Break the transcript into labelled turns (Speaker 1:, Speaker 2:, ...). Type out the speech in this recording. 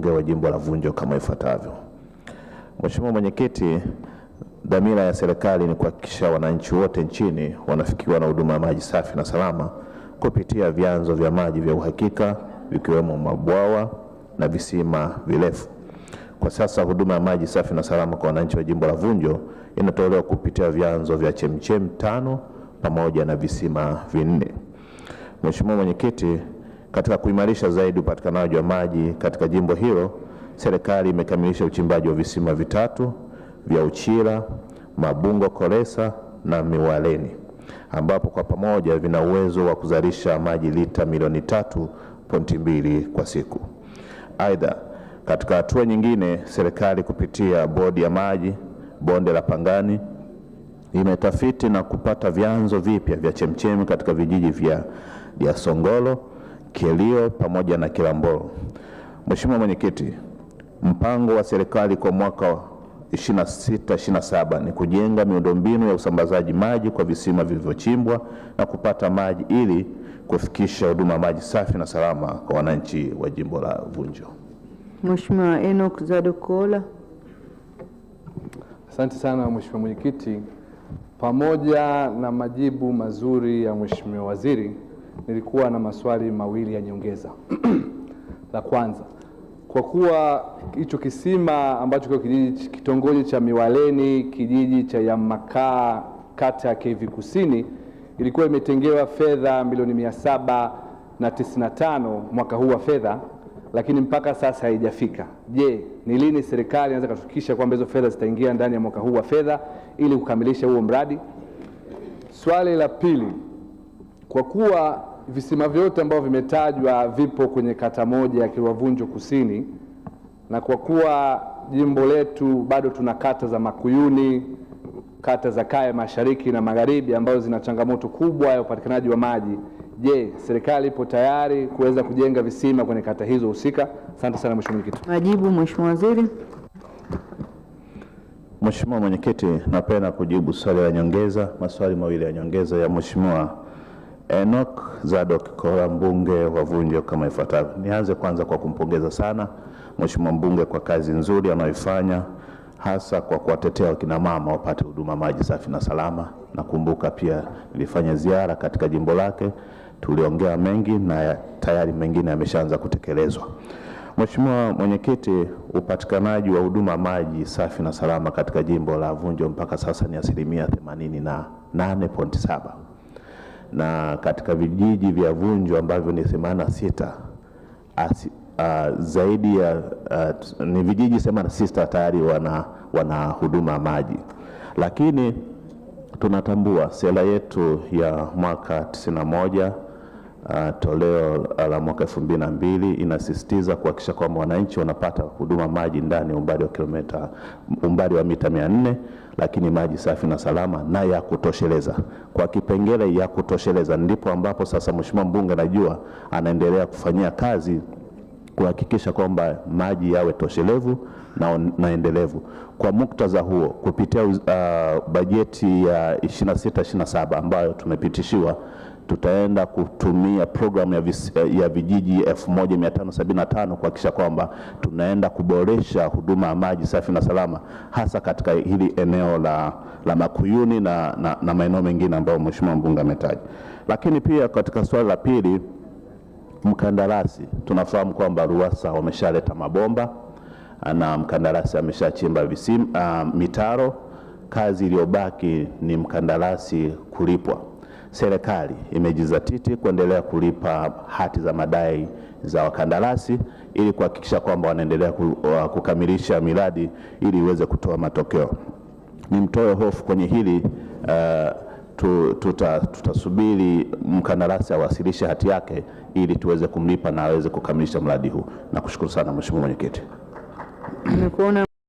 Speaker 1: mbunge wa jimbo la Vunjo kama ifuatavyo. Mheshimiwa Mwenyekiti, dhamira ya serikali ni kuhakikisha wananchi wote nchini wanafikiwa na huduma ya maji safi na salama kupitia vyanzo vya maji vya uhakika vikiwemo mabwawa na visima virefu. Kwa sasa huduma ya maji safi na salama kwa wananchi wa jimbo la Vunjo inatolewa kupitia vyanzo vya chemchem 5 pamoja na visima 4. Mheshimiwa Mwenyekiti, katika kuimarisha zaidi upatikanaji wa maji katika jimbo hilo, serikali imekamilisha uchimbaji wa visima 3 vya Uchira, Mabungo Kolesa na Miwaleni, ambapo kwa pamoja vina uwezo wa kuzalisha maji lita milioni 3.2 kwa siku. Aidha, katika hatua nyingine, serikali kupitia bodi ya maji bonde la Pangani imetafiti na kupata vyanzo vipya vya chemchemi katika vijiji vya Songolo, Kelio pamoja na Kilambolo. Mheshimiwa Mwenyekiti, mpango wa serikali kwa mwaka 26-27 ni kujenga miundombinu ya usambazaji maji kwa visima vilivyochimbwa na kupata maji ili kufikisha huduma maji safi na salama kwa wananchi wa jimbo la Vunjo.
Speaker 2: Mheshimiwa Enoch Zadok Kola.
Speaker 3: Asante sana Mheshimiwa Mwenyekiti. Pamoja na majibu mazuri ya Mheshimiwa Waziri, nilikuwa na maswali mawili ya nyongeza. La kwanza, kwa kuwa hicho kisima ambacho kwa kijiji kitongoji cha Miwaleni, kijiji cha Yamakaa, kata ya KV Kusini, ilikuwa imetengewa fedha milioni 795 mwaka huu wa fedha, lakini mpaka sasa haijafika. Je, ni lini serikali inaweza kufikisha kwamba hizo fedha zitaingia ndani ya mwaka huu wa fedha ili kukamilisha huo mradi? Swali la pili, kwa kuwa visima vyote ambavyo vimetajwa vipo kwenye kata moja ya Kilwa-Vunjo Kusini, na kwa kuwa jimbo letu bado tuna kata za Makuyuni, kata za Kaya Mashariki na Magharibi ambazo zina changamoto kubwa ya upatikanaji wa maji, je, serikali ipo tayari kuweza kujenga visima kwenye kata hizo husika? Asante sana Mheshimiwa Mwenyekiti.
Speaker 2: Majibu Mheshimiwa Waziri.
Speaker 1: Mheshimiwa Mwenyekiti, napenda kujibu swali la nyongeza, maswali mawili ya nyongeza ya Mheshimiwa Enoch Zadok Kola, mbunge wa Vunjo kama ifuatavyo. Nianze kwanza kwa kumpongeza sana Mheshimiwa mbunge kwa kazi nzuri anayoifanya, hasa kwa kuwatetea wakina mama wapate huduma maji safi na salama. Nakumbuka pia nilifanya ziara katika jimbo lake, tuliongea mengi na tayari mengine yameshaanza kutekelezwa. Mheshimiwa Mwenyekiti, upatikanaji wa huduma maji safi na salama katika jimbo la Vunjo mpaka sasa ni 88.7%. Na katika vijiji vya Vunjo ambavyo ni 86, zaidi ya ni vijiji 86 tayari wana huduma maji. Lakini tunatambua sera yetu ya mwaka 91 toleo la mwaka 2002 inasisitiza kuhakikisha kwamba wananchi wanapata huduma maji ndani umbali wa kilomita, umbali wa mita 400, lakini maji safi na salama na ya kutosheleza. Kwa kipengele ya kutosheleza ndipo ambapo sasa Mheshimiwa mbunge najua anaendelea kufanyia kazi kuhakikisha kwamba maji yawe toshelevu na endelevu. Kwa muktadha huo, kupitia bajeti ya 26-27 ambayo tumepitishiwa, tutaenda kutumia programu ya vijiji 1575 kuhakikisha kwamba tunaenda kuboresha huduma ya maji safi na salama hasa katika hili eneo la Makuyuni na maeneo mengine ambayo Mheshimiwa mbunge ametaja. Lakini pia katika swali la pili, mkandarasi, tunafahamu kwamba RUWASA wameshaleta mabomba na mkandarasi ameshachimba mitaro. Kazi iliyobaki ni mkandarasi kulipwa. Serikali imejizatiti kuendelea kulipa hati za madai za wakandarasi ili kuhakikisha kwamba wanaendelea kukamilisha miradi ili iweze kutoa matokeo. Nimtoe hofu kwenye hili, tutasubiri mkandarasi awasilishe hati yake ili tuweze kumlipa na aweze kukamilisha mradi huu. Nakushukuru sana Mheshimiwa Mwenyekiti.
Speaker 2: Nimekuona.